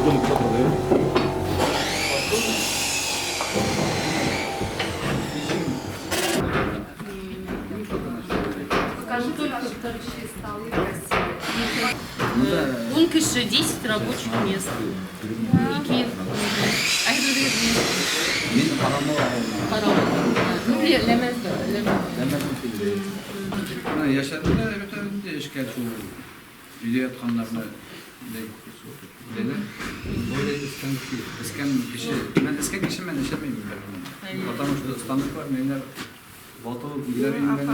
Поддоны куда продаем? Покажи только торчи столы красивые. Ун кеше, 10 рабочих мест. Ике. А это Мин Ҡарамал ауылынан. Ҡарауыл. Ну, Ләмәз дә, Ләмәз. Ләмәҙҙең килде. Бына йәштәрҙе лә бөтә эшкә шул өйҙә ятҡандарҙы ләй. Более эскән эскән кеше. Мин эскән кеше менән эшләмәйем бер. Потому что станок бар, ниләр ватылып өйләр ингән.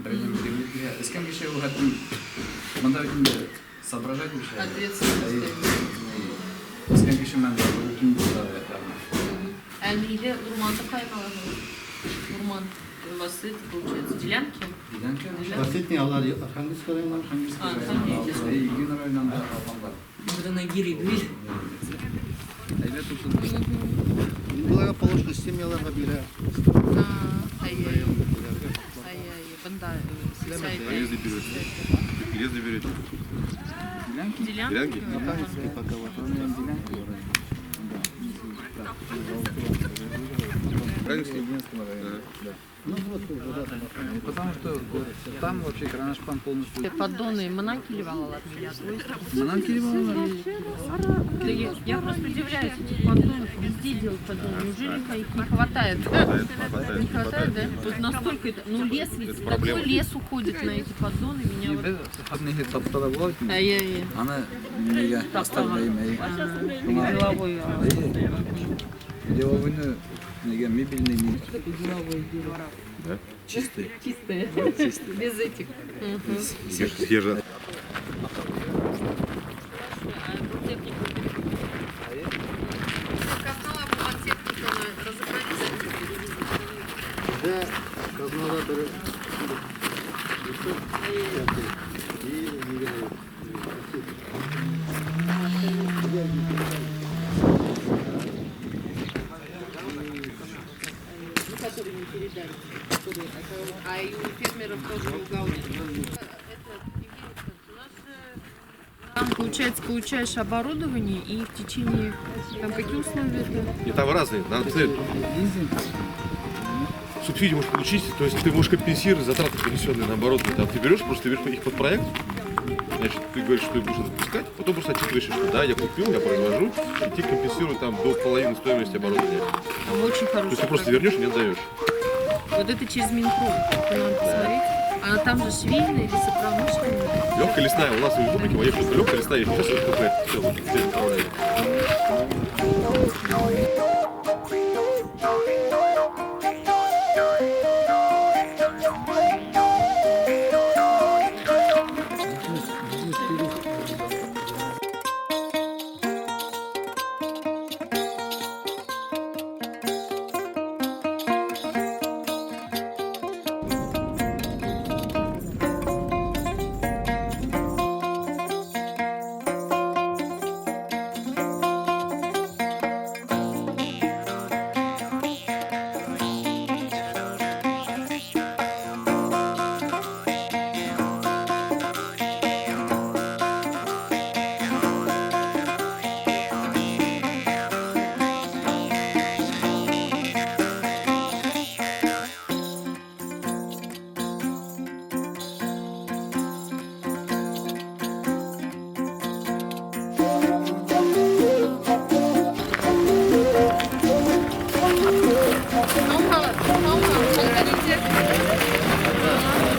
Бер эскән кеше ул хәтта монда бит инде соображать кеше. Ответственность. Эскән кеше менән бөтөн булды. Ә ниҙә урманды ҡайҙа алаһығыҙ? Урман. У вас это получается делянки? Делянка. Последний алар Архангельск районы. Архангельск А, районында Архангельск. Игин районында алғандар. На гире были. Әйбәт утын. Благополучно семьяларға бирә. Ай-яй. Ай-яй. Бында Железный берете. Железный берете. Делянки? Делянки? Делянки? Архангельский пока вот. Архангельский? Игинском районе. Да. Ну вот уже да, там Архангельск. Потому что там вообще Кранашпан полностью. Поддоны мынан килеп алалар. Мынан килеп алалар. Да я просто удивляюсь, этих поддонов везде делают поддоны. Неужели их не хватает? Хватает, хватает. Не хватает, да? Вот настолько это. Ну лес ведь, Это такой проблема. лес уходит на эти поддоны, меня вот. Беҙ хатны тапта була бит. Ай-яй-яй. Аны нигә оставляем, әй. Деловой. Деловойны нигә мебельный не Деловой дело. Да? чистый. Чистые. Чистый. Без этих. Съезжа. Казнала техниканы разобрались. Беҙҙә казнала бер и нигә Ну, которые не передали. Которые, а и у фермеров тоже уголовник. Это, Евгений Александрович, у нас там, получается, получаешь оборудование и в течение... Там какие условия это? И там разные. Надо посмотреть. Субсидию можешь получить, то есть ты можешь компенсировать затраты, понесенные на оборудование. Там ты берешь, просто берешь их под проект, значит, ты говоришь, что ты будешь это пускать, потом просто отчитываешься, что да, я купил, я произвожу, и тебе компенсируют там до половины стоимости оборудования. Там очень То хороший. есть ты просто вернешь и не отдаешь. Вот это через Минпром. Это надо посмотреть. А там же швейная, лесопромышленная. Легкая лесная, у нас в республике вообще легкая лесная, сейчас СПП, все, вот, все направления.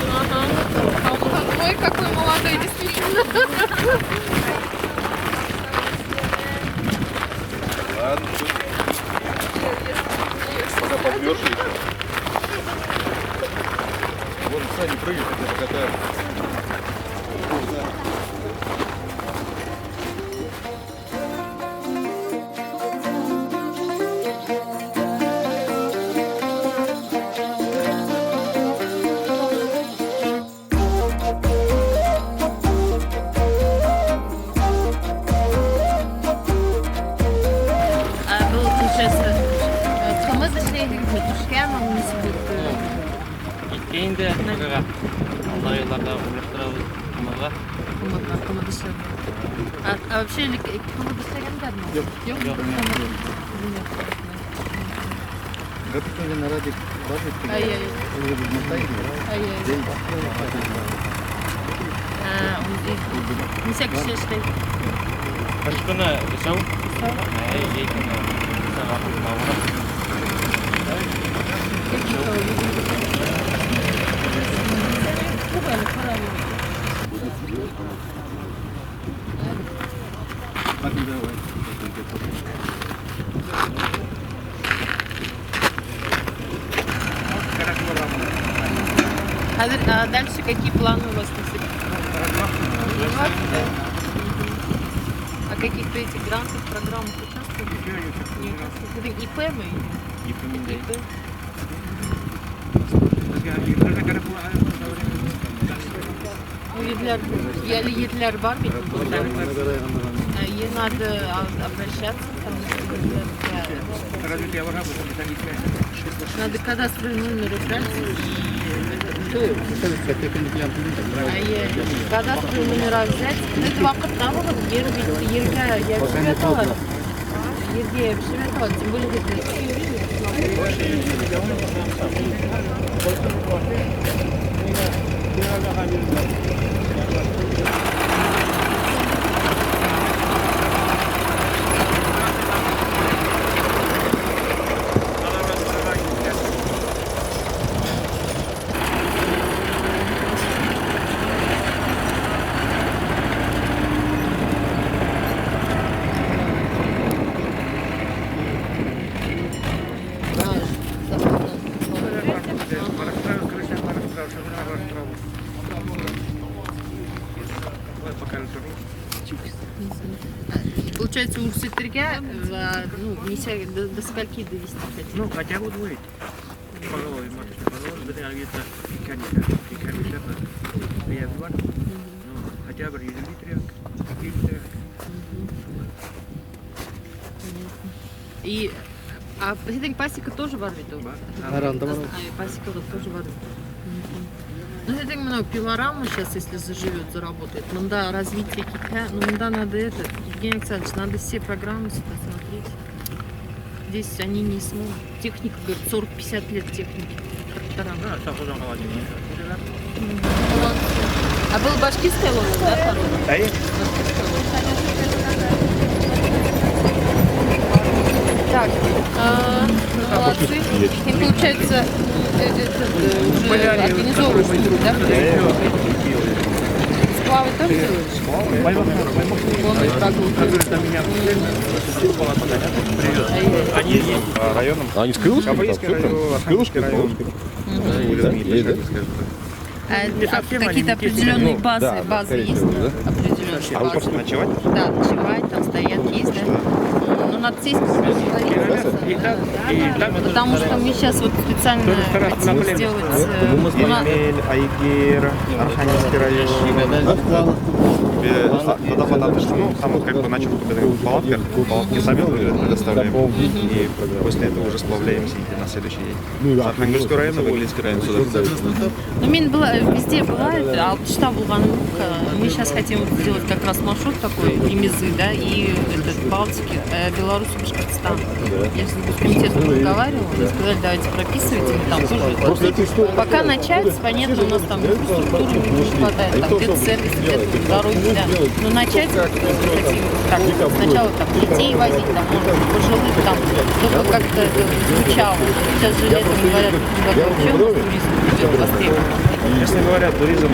Ага. Ой, какой молодой, действительно. Ладно, всё. Пока подмерзли еще. Вон сани прыгают, я тебя покатаю. А был, получается, ҡымыҙ эшләйһегеҙме? Төшкәнме ул нисек? Киткәйне алдағы йылдарҙа урынлаштырабыҙ ҡымыҙға. КМДШ. А вообще КМДШ эшләгәндәрме? Юҡ. Юҡ. Габидуллин Радик бар бит. Ай, ай. Ул бит монда иде. Ай, ай. А, нисә кеше эшләй? Ҡыш көнө өсәү, йәй көнө ваҡытында. Техника. Күп әле, ҡара. А дальше какие планы у вас на сегодня? Да. А каких-то этих грантов, программах участвовали? Не участвовали. Это ИП мы? ИП. ИП. Ну, едләр, әле едләр бар бит. Ей надо обращаться, потому что надо кадастровый номер брать и кадастровый номера взять. Это ваҡыт табығыҙ, ер бит ергә йәбешеп яталар. Ергә йәбешеп яталар, тем более Получается, Урсетргә, ну, до скольки довести хотите? Ну, хотя бы удвоить. Поголовье, маточное поголовье, беҙҙең әле ике литр бейәбеҙ бар. Ну, хотя бы 100 литр, 2 литр. И, а һеҙҙең пасека тоже бар бит ул? Бар. Аранда бар. Пасека вот тоже бар. Ну, я так понимаю, пилорама сейчас, если заживет, заработает. Мында развитие китә, ну, мында надо это, Евгений Александрович, надо все программы сюда смотреть. Здесь они не смогут. Техника, говорит, 40-50 лет техники. Тракторам. Да, совхоздан ҡала. А был башкирская лошадь, да, порода? Әйе. Так, молодцы. И получается, уже организовываешь тур, да? Сплавы тоже делаешь? Они есть По районам. А они с крылышками? Каприйский район, С крылышками, район. Какие-то определенные базы, базы есть? Определенные А вы базы. просто ночевать? Да, ночевать, там стоят, есть, да? Ну, надо сесть, поговорить. Потому что мы сейчас вот специально хотим сделать... Емель, Айгер, Архангельский район. Тогда понадобится, ну, там как бы начал в палатках, палатки сами предоставляем, и после этого уже сплавляемся идти на следующий день. С Архангельского района в Иглинский район сюда. Ну, мин была, везде была, Алтышта булған, мы сейчас хотим сделать как раз маршрут такой, Емезы, да, и этот, Балтики, Беларусь, Башкортостан. Я с комитетом разговаривала, они сказали, давайте прописывайте, мы там тоже. Пока начать, понятно, у нас там инфраструктуры не хватает, там где-то сервис, где-то дороги, да. Но начать мы хотим так, сначала там детей возить, там, может, пожилых, там, чтобы как-то это звучало. Сейчас же летом говорят, вообще у нас туризм идет востребован. Честно говоря, туризм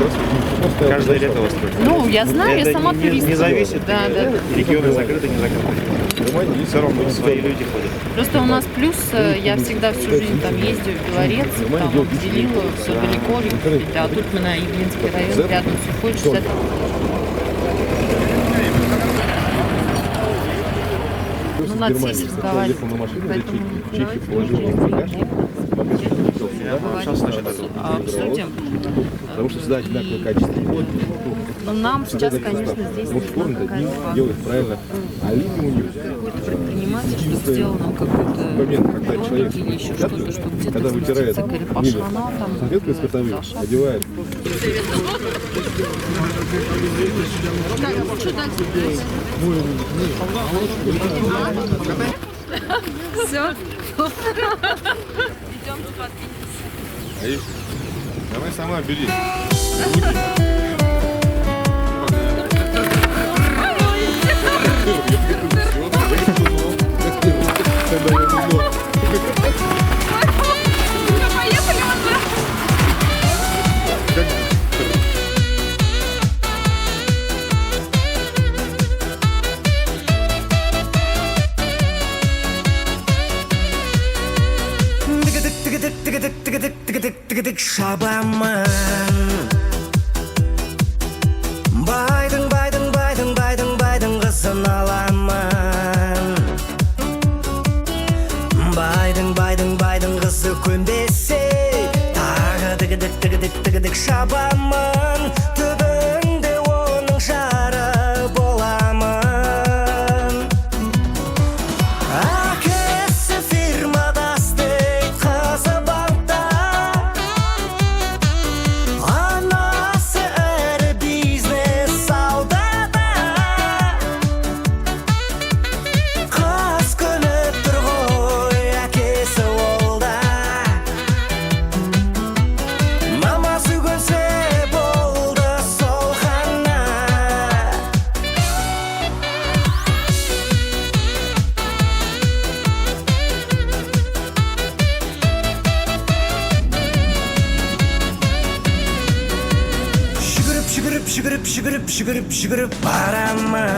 каждое лето востребован. Ну, я знаю, я сама турист. Не зависит, да, да. Регионы закрыты, не закрыты. Все равно свои люди ходят. Просто у нас плюс, я всегда всю жизнь там ездю, в Белорец, там отделила, все далеко, а тут мы на Иглинский район, рядом сухой, 60. Ну, надо сесть разговаривать. Поэтому давайте. мы Общался насчет этого. обсудим. Потому что всегда одинаковое качество. Но нам сейчас, конечно, здесь Потому что нужна корм дадим, какая-то делают правильно. А люди у них какой-то предприниматель, чтобы сделал нам какой-то момент, когда домик человек или еще что-то, чтобы где-то когда вытирает разместиться Карипашхана, там, салфеткой спиртовые, Саша. одевает. Так, что дальше? Все. Идем подвинемся. Аиш, давай сама бери. Поехали уже. Тігідік, тігідік, тігідік, тігідік, тігідік, шабамын. Байдың, байдың, байдың, байдың, байдың қызын аламын. Байдың, байдың, байдың қызы көнбесе, тағы тігідік, тігідік, тігідік шабамын. Түбінде оның жары боламын. Әкесі фирмада істейді, қызы банкта. Анасы ірі бизнес саудада. Қыз күліп тұр ғой, әкесі ол да. Мамасы көнсе болды сол ғана. Жүгіріп, жүгіріп, жүгіріп, жүгіріп, жүгіріп, жүгіріп барамын.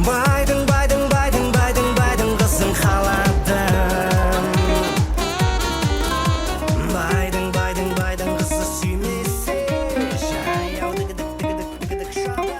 Байдың, байдың, байдың, байдың, байдың қызын қаладым. Байдың, байдың, байдың қызы сүймесе, жаяу дігідік, дігідік, дігідік шабамын.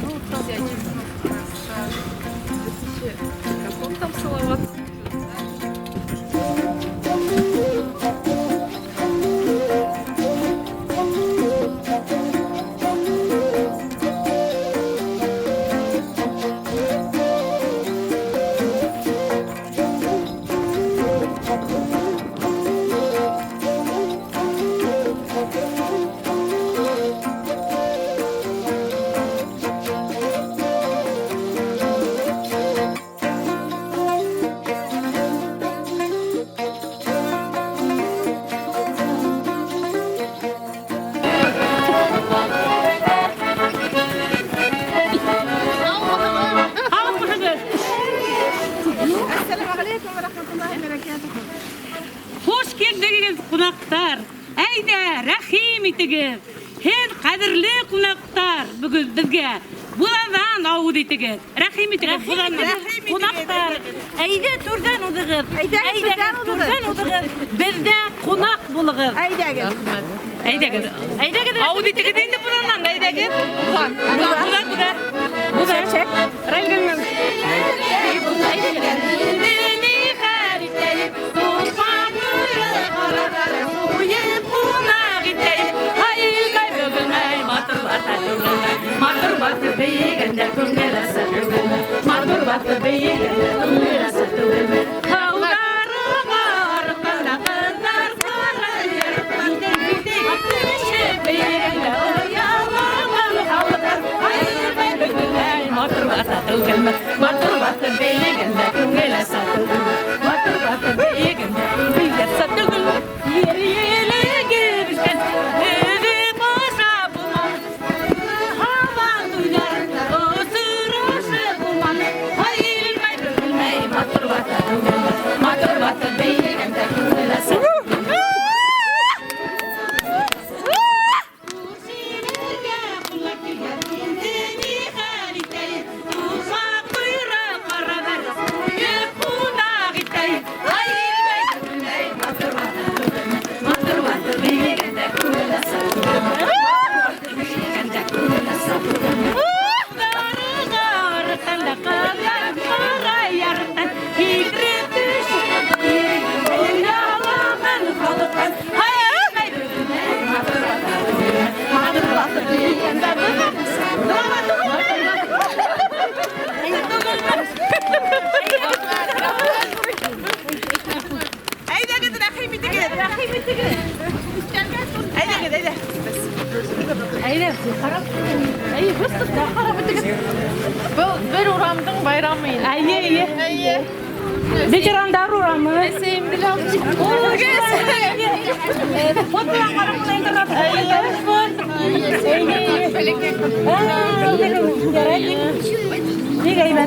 Ну, там Каком там Салават? Assalamu alaykum wa rahmatullahi wa barakatuh. Хуш килдегеҙ, ҡунаҡтар! Әйҙә, рәхим итегеҙ! Һеҙ ҡәҙерле ҡунаҡтар, бөгөн беҙгә буҙаҙан ауыҙ итегеҙ. Рәхим итегеҙ, буҙанан. Ҡунаҡтар, әйҙә түрҙән уҙығыҙ. Әйҙәгеҙ, түрҙән уҙығыҙ. Түрҙән уҙығыҙ. Беҙҙә ҡунаҡ булығыҙ. Әйҙәгеҙ. Әйҙәгеҙ. Әйҙәгеҙ, ауыҙ итегеҙ инде буҙанан, әйҙәгеҙ. Буҙа, буҙа. Буҙа. Әйҙәгеҙ. Ҡуйып ҡунаҡ итәйем. Һай. батыр бейегәндә күңел аса түгелме? Тауҙарыңа арҡанда ҡыҙҙар ҡарайыр, Төшөп бейегәндә оялаған халыҡтар, Айырмай бөгөлмәй, матур бата түгелме? Матур батыр бейегәндә күңел аса түгелме? Матур батыр бейегәндә күңел аса түгелме? Ер елеге бешкән, өҙөп ашап булманы. Һабан туйҙарында осрашып булманы. Айырмай бөгөлмәй, матур бата түгелме? Матур батыр бейегәндә күңел аса түгелме? Күршеләргә ҡунаҡ килгән, инде ни хәл итәйем? Туғаҡ ҡойроҡ ҡара бәрәс ҡуйып ҡунаҡ итәйем. Айырмай бөгөлмәй, матур бата түгелме? Матур батыр бейегәндә күңел аса түгелме? Матур батыр бейегәндә күңел аса түгелме? Уҡтарыңа арыҡтан да ҡыҙҙар ҡарай ярыҡтан, Һикереп төшөп оялаған халыҡтан. Айырмай бөгөлмәй, матур бата түгелме? Матур батыр бейегәндә күңел аса түгелме? Әйҙәгеҙ, рәхим итегеҙ. Рәхим итегеҙ. Әйҙәгеҙ, әйҙә. Әйҙә, ҡарап. Әй, быстро ҡарап итегеҙ. Был бер урамдың байрамы инде. Әйе, әйе. Әйе. Ветерандар урамы. Әсәйем беләм. Фотолар ҡарап ҡына интернет.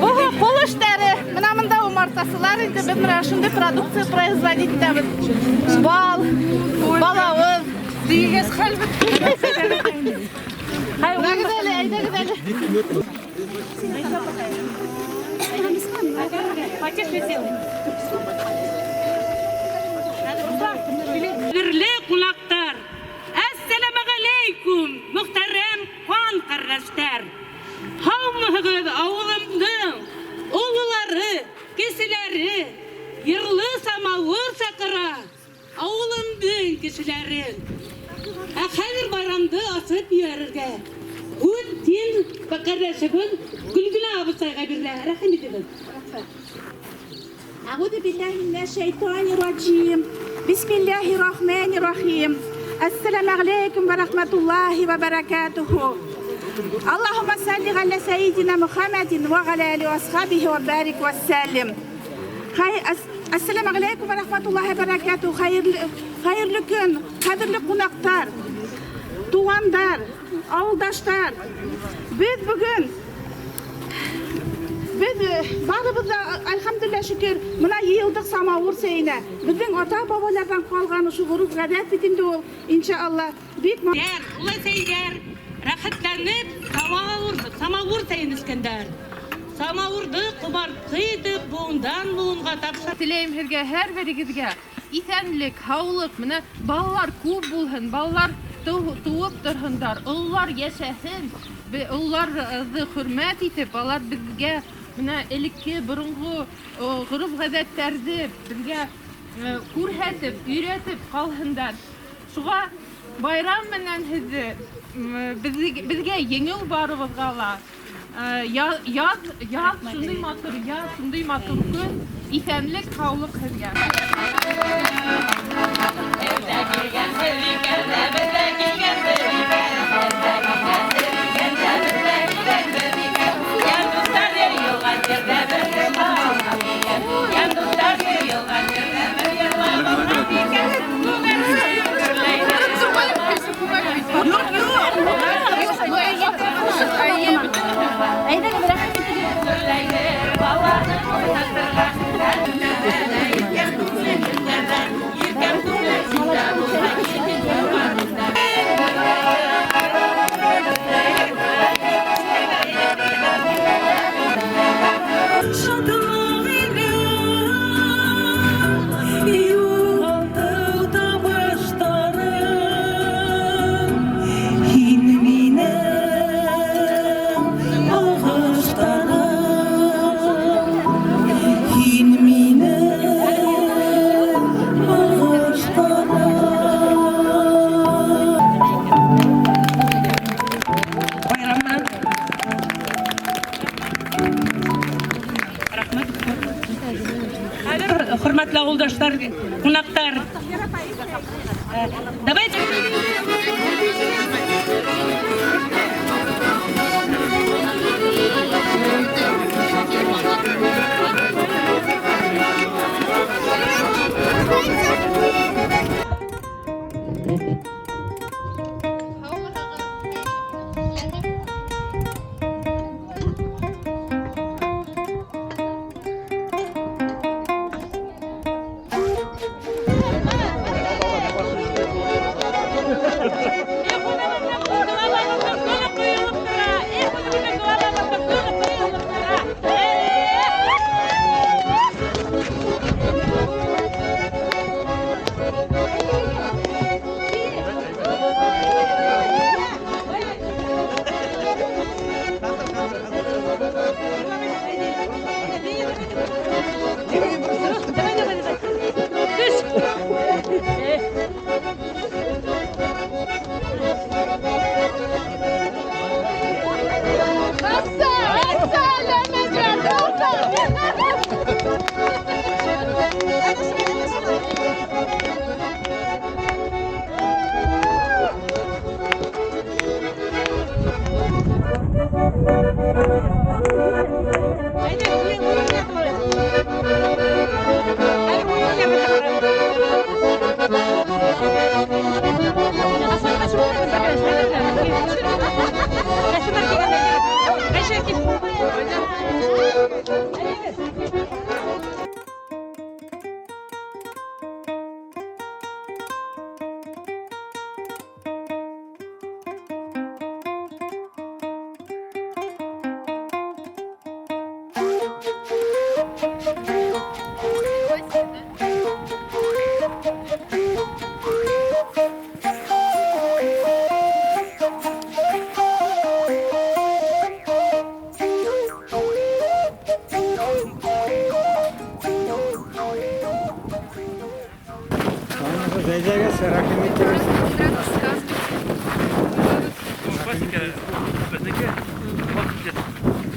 Был ҡул эштәре. Мына мында умартасылар инде беҙ мына шундай продукция производить итәбеҙ. Бал, балауыҙ. Дигәс хәл бөттө. Әйҙәгеҙ әле, әйҙәгеҙ әле. Потише сделай. Ҡәҙерле ҡунаҡтар, әссәләмәғәләйкүм, мөхтәрәм ҡан ҡәрҙәштәр. Һаумыһығыҙ, ауылымдың ололары, кеселәре, йырлы самауыр саҡыра ауылымдың кешеләрен. Ә хәҙер байрамды асып ебәрергә һүҙ дин ҡәрҙәшебеҙ Гөлгөнә абыстайға бирелә. Рәхим итегеҙ. أعوذ بالله من الشيطان الرجيم بسم الله الرحمن الرحيم السلام عليكم ورحمة الله وبركاته اللهم صل على سيدنا محمد وعلى آله وأصحابه وبارك وسلم السلام عليكم ورحمة الله وبركاته Хәйерле көн, ҡәҙерле ҡунаҡтар, туғандар, ауылдаштар. Беҙ бөгөн Беҙ барыбыҙ ҙа, әлхәмдүлилләһ, шөкөр, мына йыйылдыҡ самауыр сәйенә. Беҙҙең ата-бабаларҙан ҡалған ошо ғөрөф-ғәҙәт бит инде ул, иншалла. Бик Оләсәйҙәр рәхәтләнеп самауыр сәйен эскәндәр. Самауырҙы ҡомартҡы итеп быуындан быуынға тапшыр. Теләйем һеҙгә һәр берегеҙгә иҫәнлек, һаулыҡ, мына балалар күп булһын, балалар тыуып торһондар, ололар йәшәһен, ололарҙы хөрмәт итеп, алар беҙгә мына элекке боронғо ғөрөф-ғәҙәттәрҙе беҙгә күрһәтеп, өйрәтеп ҡалһындар. Шуға байрам менән һеҙҙе, беҙгә еңеү барыбыҙға ла. Яҙ, яҙ шундай матур, яҙ шундай матур көн. Иҫәнлек, һаулыҡ һеҙгә. Беҙҙә килгән бер икән дә, беҙҙә килгән бер икән, беҙҙә килгән бер икән дә, беҙҙә килгән бер икән. Йән дуҫтар йыйылған ерҙә бер йырлаған икән. Йән дуҫтар йыйылған ерҙә бер йырлаған икән. Күгәрсен гөрләйҙе. Юҡ, юҡ. Әйҙәгеҙ, рәхим итегеҙ. Гөрләйҙе баланы уйнатырға. Иркәм күңелем иркәм күңелем һиндә булһа, китеп Шатлыҡ илә юғалтыу табыштарын. Һин минең ағастарым, һин минең ағастарым. Байрамдан. Хөрмәтле ауылдаштар, ҡунаҡтар. Давайте.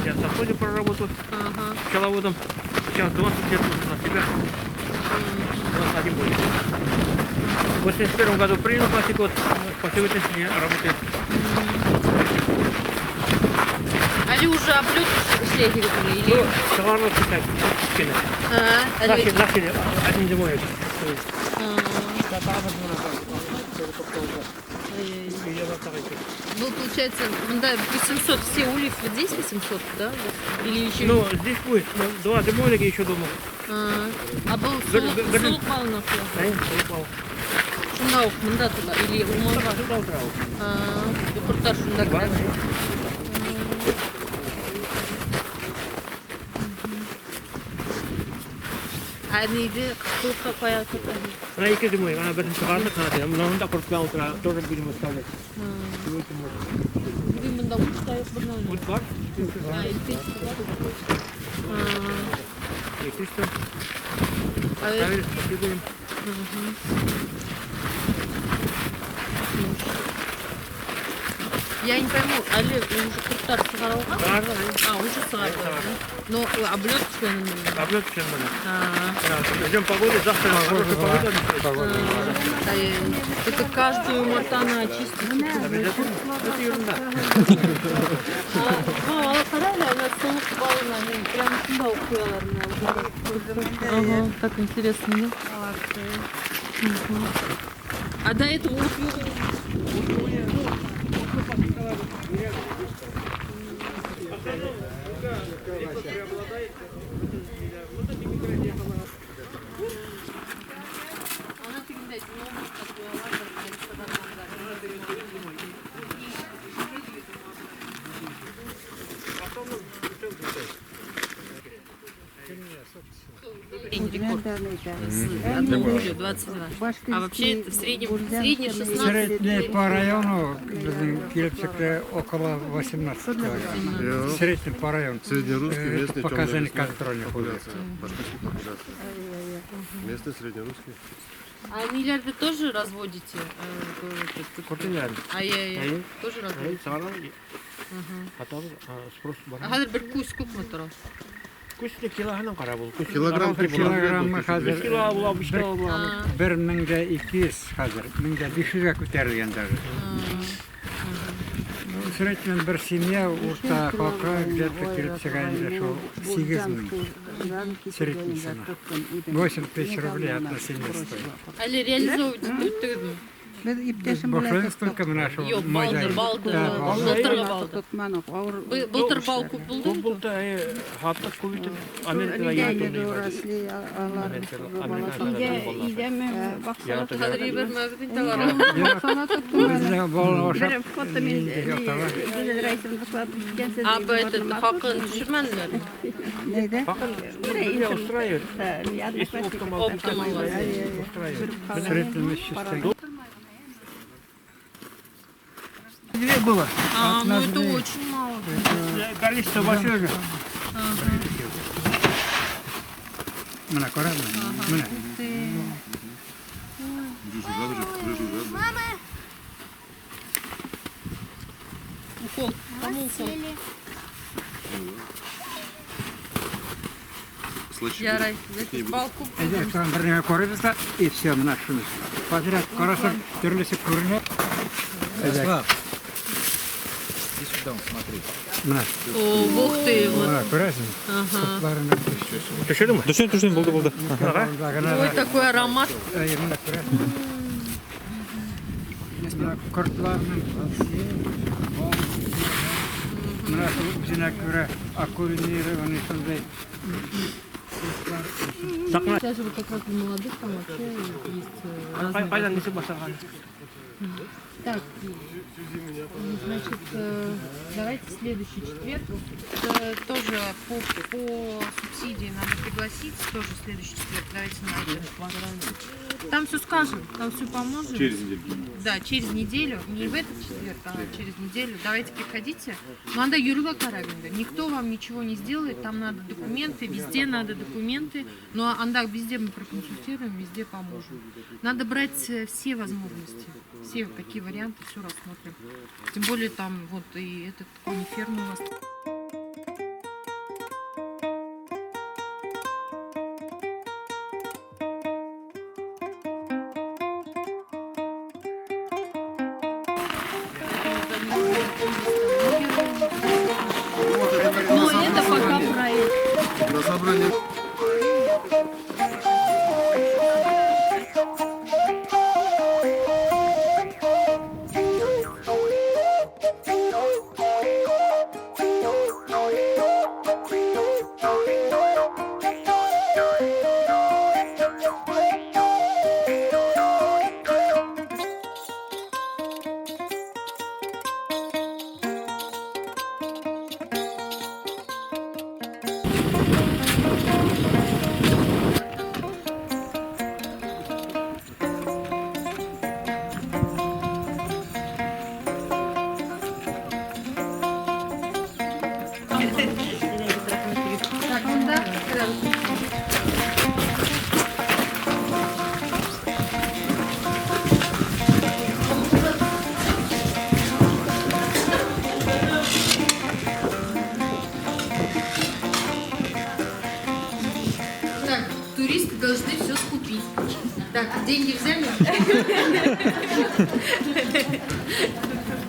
Я в совхозе проработал пчеловодом. Сейчас 20 лет на себя. 21 будет. В 1981 году принял пасеку, по сегодняшний день работает. Али уже облет шли или? Ну, товарно писать. Начали один зимой. Ну, получается, да, 800 все ульев, вот здесь 800, да? Или еще? Ну, здесь будет, два зимовника еще дома. А был сулук малынов? Сулук. Шунда уҡ, мында тула, или урманға? Ҡорттар шунда керә. А нейҙе ҡыҫҡылыҡҡа ҡая көтә? Она ике зимой, она беренсе сығарҙыҡ, мынауын да ҡорт менән ултыра, тоже будем оставлять. Бөгөн бында ут та юҡ бер нәмә. Ут бар. Электричество бар. Электричество. Ставили, будем. Я не пойму, әле уже ҡорттар сығарылған? А, уже сығарылған. Но облет төшкән. Облет төшкән. Ждем погоды, завтра хорошая погода. Это каждую мартана очистить. Это ерунда. А, ҡарайҙы, ана солоҡ балына, прям шунда уҡ ҡуялар. Ага, так интересно, да? А до этого ут юҡ. Рекорд. Одного улья 22. А вообще это в среднем 16. Средний по району около 18 человек. В среднем по району. Среднерусский, местный, показания контрольных ульев. Местный, среднерусский. А миллиарды тоже разводите? Ай-яй-яй. Тоже разводите? Потом спрос. А хәҙер бер күс күпме тора? Көслө килоһынан ҡарап ул. Килограмм Килограммы хәҙер 3 кило була, 5 кило була. 1200 хәҙер, 1500-гә күтәрелгән даже. Ну, в среднем бер семья урта хаҡы где-то килеп сыға инде шул 8000. Средний цена. 8000 рублей одна семья стоит. Әле реализовывать иттегеҙме? Беҙ иптәшем белән Башлайбыҙ только менә шул Юҡ, май балды, ай. балды, Да, бал. былтырғы балды. тотманыҡ, ауыр Былтыр бал күп булды. Күп булды, һаттыҡ күп итеп. Америкаға Нигә росли алар Хәҙер ебәрмәбеҙ инде алар. Беҙҙең баланы ашап, Бер фото мин инде яталар. Гүзәл Рәисовна башлап киткәнсез. А бы этот хаҡын төшөрмәнеләр? Нейҙә? Хаҡын беҙгә устраивает. Если оптом алһаң, Оптом аласың. устраивает. В среднем 300. Две было. А, ну это очень мало. Количество большое же. Менә ҡарағыҙ, менә. Мама! Укол. Кому укол? Слаще Ярай, будет. этот бал күп Әйҙә, шуған бер нәмә ҡарайбыҙ ҙа, и все, менә шуны. Подряд ҡараһаң, төрлөсө күренә. Әйҙә. Иди сюда, смотри. Менә. О, ух ты, вот. Менә, күрәсең? Ага. Ҡортларына Төшөрҙөңмө? Төшөн, төшөн, булды, булды. Ой, такой аромат. Әйе, менә күрәсең. Менә ҡортларының менә шул үҙенә күрә окулированный шундай. Сейчас же вот как раз у молодых там вообще есть разные. Ҡайҙан нисек башланған? Так, значит, давайте следующий четверг. Тоже по субсидии надо пригласить, тоже следующий четверг. Давайте на этот. Там все скажем, там все поможем. Через неделю. Да, через неделю. Не в этот четверг, а через неделю. Давайте приходите. Но надо йөрөргә кәрәк инде. Никто вам ничего не сделает. Там надо документы, везде надо документы. Но анда везде мы проконсультируем, везде поможем. Надо брать все возможности, все какие варианты, все рассмотрим. Тем более там вот и этот кониферма у вас. Но это пока проект. На собрании. Так, да, Так, туристы должны все скупить. Так, деньги взяли?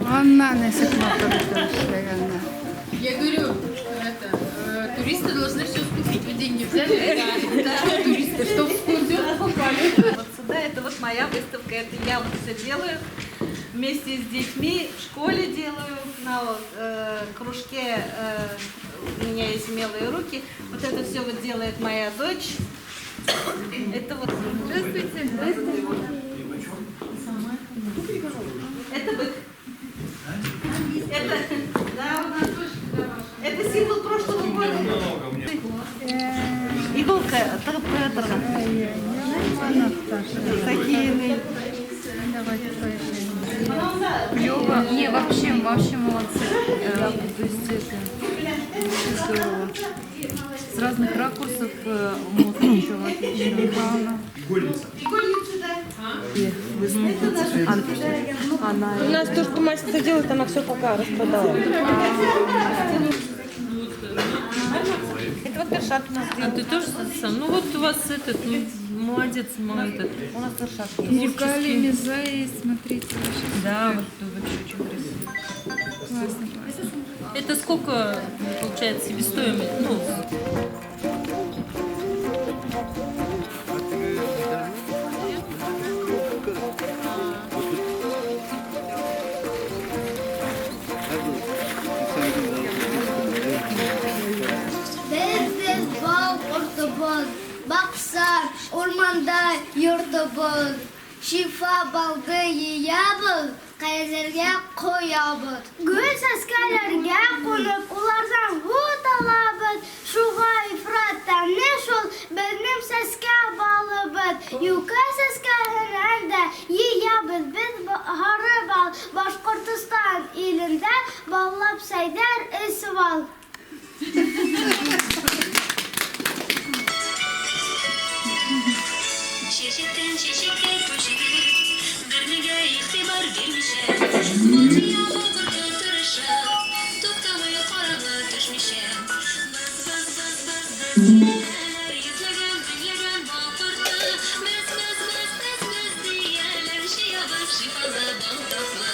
Анна нисек матур итеп эшләгәннәр. Я говорю, это, туристы должны все скупить. Вы деньги взяли? Да. Что туристы? Что все покупали? Вот сюда, это вот моя выставка, это я вот все делаю вместе с детьми, в школе делаю, на кружке у меня есть умелые руки. Вот это все вот делает моя дочь. Это вот... Здравствуйте. Это бык. Это, да, у нас тоже, это символ прошлого года. Иголка, такие. Клево. Не, вообще, вообще молодцы. То есть это здорово. С разных ракурсов мозг еще в отличие. Игольница, да. У нас то, что мастер делает, она все пока распродала. Это вот Першат у нас А ты тоже сам? Ну вот у вас этот, ну, молодец, мой этот. У нас Першат. Зеркали меза есть, смотрите. Вообще Да, супер. вот вообще очень красиво. Классно, классно. Это сколько получается себестоимость? Ну, Беҙ беҙ бал ҡортобоҙ, баҡса, урманда йортобоҙ. Шифа балды йыябыҙ, кәгәҙгә ҡоябыҙ. Гөл сәскәләргә ҡунып, уларҙан һут алабыҙ. Шуға ифрат тәмле шул беҙҙең сәскә балыбыҙ. Йүкә сәскәһенән дә йыябыҙ беҙ һары бал. Башҡортостан илендә баллап сәйҙәр эсеп ал. Чәчәктән чәчәккә күчеп, бернигә игътибар бирмичә, дөнья вакыты тырыша, туктамый караңгы төшмичә. Быз быз быз быз быз дияләр, йөзләгән меңләгән бал корты. Без без без без без дияләр, җыябыз шифалы бал татлы.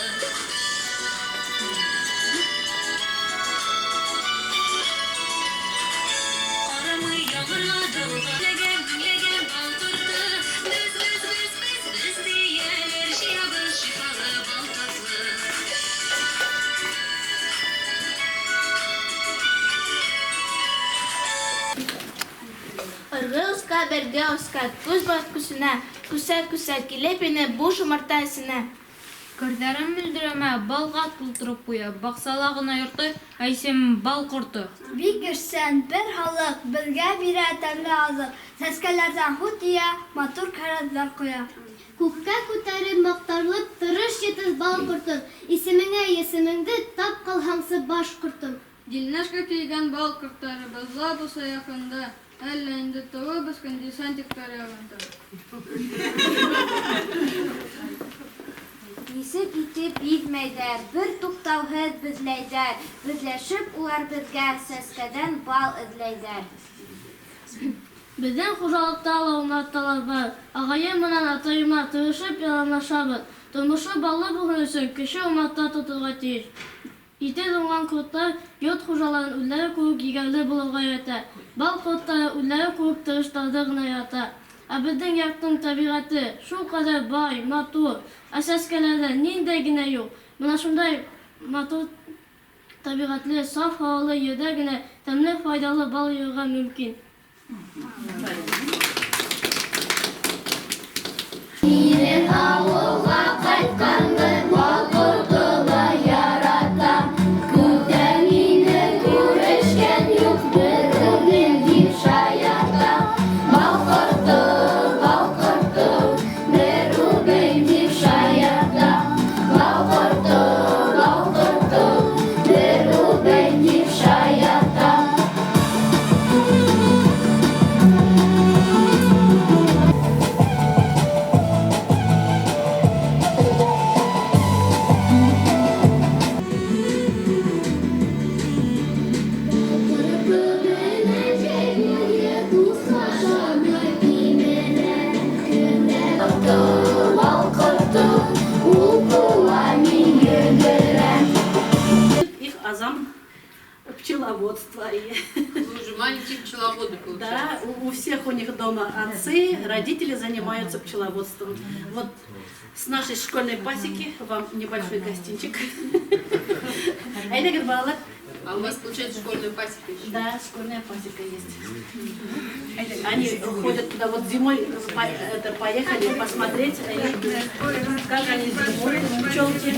Карамый яңгырга, давылга, меңләгән меңләгән бал корты. Без без без без без дияләр, җыябыз шифалы бал татлы. Ырғы осҡа бергә осҡа, күҙ баш күсенә, күсә-күсә килеп инә буш умарта эсенә. Көрҙәрен мөлдөрәмә балға тултырып ҡуя, баҡсала ғына йорто, ә исеме бал ҡорто. Бик эшсән бер халыҡ беҙгә бирә тәмле аҙыҡ, сәскәләрҙән һут йыя, матур кәрәҙҙәр ҡоя. Күккә күтәреп маҡтарлыҡ тырыш етеҙ бал ҡортом, исемеңә есемеңде тап ҡылһаңсы баш ҡортом. Дильнәшкә килгән бал ҡорттары беҙ булса яҡында, әллә инде тулы бөскән десантиктар янында. Нисек итеп биҙмәйҙәр, бер туҡтауһыҙ беҙләйҙәр, беҙләшеп улар беҙгә сәскәҙән бал эҙләйҙәр. Беҙҙең хужалыҡта ла умарталар бар. Ағайым менән атайыма тырышып яланлашабыҙ. Тормошо баллы булһын өсөн кеше умарта тоторға тейеш. Етеҙ уңған ҡорттар йорт хужаларын үҙҙәре кеүек егәрле булырға өйрәтә. Бал ҡорттары үҙҙәре кеүек тырыштарҙы ғына ярата. Ә беҙҙең яҡтың тәбиғәте шул ҡәҙәр бай, матур, ә сәскәләрҙә ниндәй генә юҡ. Бына шундай матур тәбиғәтле, саф һауалы ерҙә генә тәмле, файҙалы бал йыйырға мөмкин. Минең ауылға ҡайтҡанды бал ҡорто ла ярата. Күптән мине күрешкән юҡ, бер үҙем тип шаярта. Бал ҡорто, бал ҡорто, бер үҙем тип шаярта. Бал ҡорто, бал ҡорто, бер үҙем тип шаярта. Их азам пчеловодства. Вы уже маленькие пчеловоды, получается. Да, у всех у них дома отцы, родители занимаются пчеловодством. Вот с нашей школьной пасеки вам небольшой гостинчик. Айда Гербала. А у вас, получается, школьная пасека еще? Да, школьная пасека есть. Они ходят туда, вот зимой поехали посмотреть, как они зимуют, пчелки.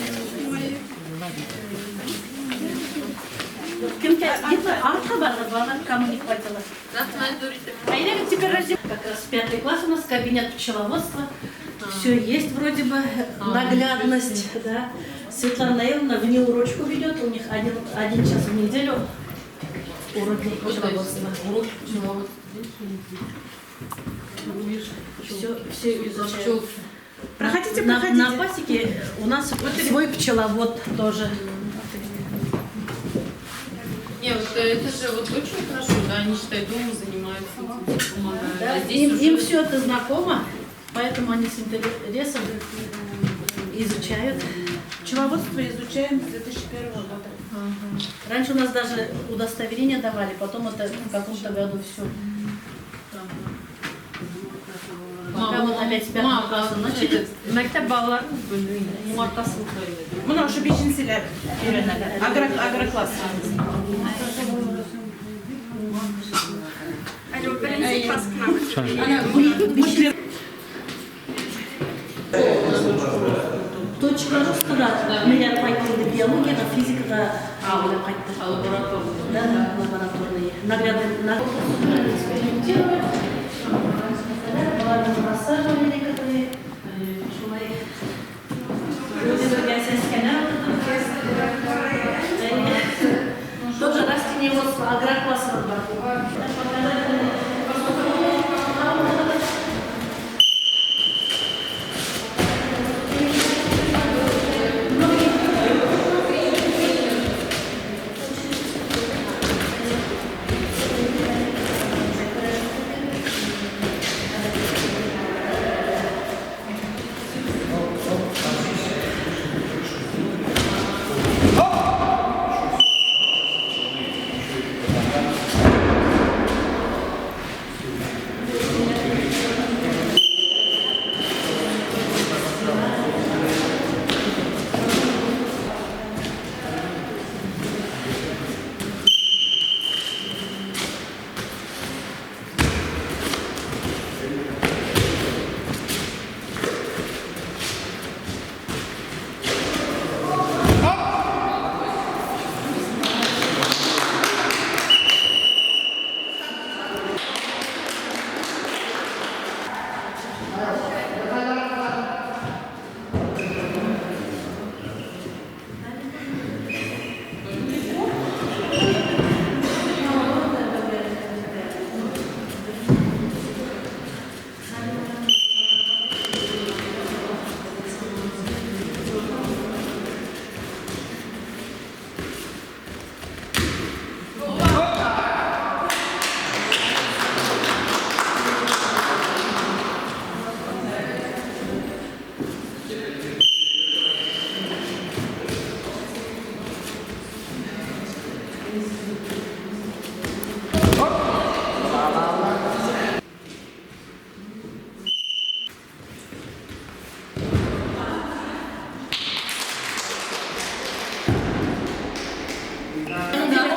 Кому не хватило. А я теперь как раз 5 класс у нас, кабинет пчеловодства. Все есть вроде бы, наглядность. Да. Светлана Наиловна внеурочку ведет, у них один час в неделю уроки пчеловодства. Уроки пчеловодства. Все изучают. Проходите, На проходите. пасеке у нас свой пчеловод тоже. Не, вот это же вот очень хорошо, да, они, считай, дома занимаются этим, помогают. Да, А здесь им, уже- им все это знакомо, поэтому они с интересом изучают. Пчеловодство изучаем с 2001 года. Раньше у нас даже удостоверение давали, потом это в каком-то году все. Пока вот опять с пятого класса начали. Мәктәп балаларын умартасылыҡ Мына ошо бишенселәр өйрәнәләр. Агро, агрокласс. Беренсе класс Ана Точка роста мин ҡайтты биологияға, физикаға уйлап ҡайтты. Лабораторный. Да, лабораторный. Наглядно на экспериментировать. Балаларҙы рассаживали некоторые. Шулай. Үҙебеҙгә сәскәләр Тоже растениеводство, агрокласс бар.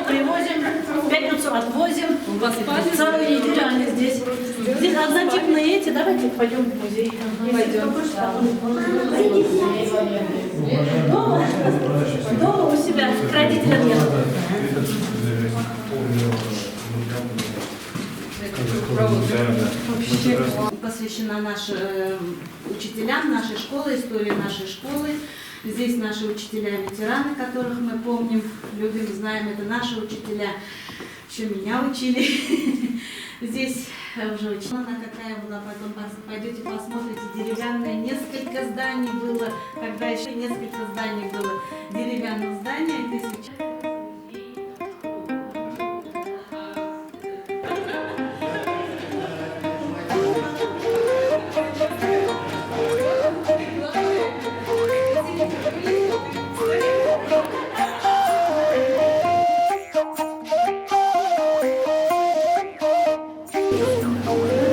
Привозим, в пятницу отвозим. Целую неделю они здесь. Здесь однотипные эти. Давайте пойдем в музей. Если кто хочет, потом Дома, дома у себя, к родителям еду. Посвящена нашим учителям нашей школы, истории нашей школы. Здесь наши учителя-ветераны, которых мы помним, любим, знаем. Это наши учителя, еще меня учили. Здесь уже учила, она какая была, потом пойдете посмотрите, деревянные несколько зданий было, когда еще несколько зданий было, деревянных зданий. Это сейчас. Thank you.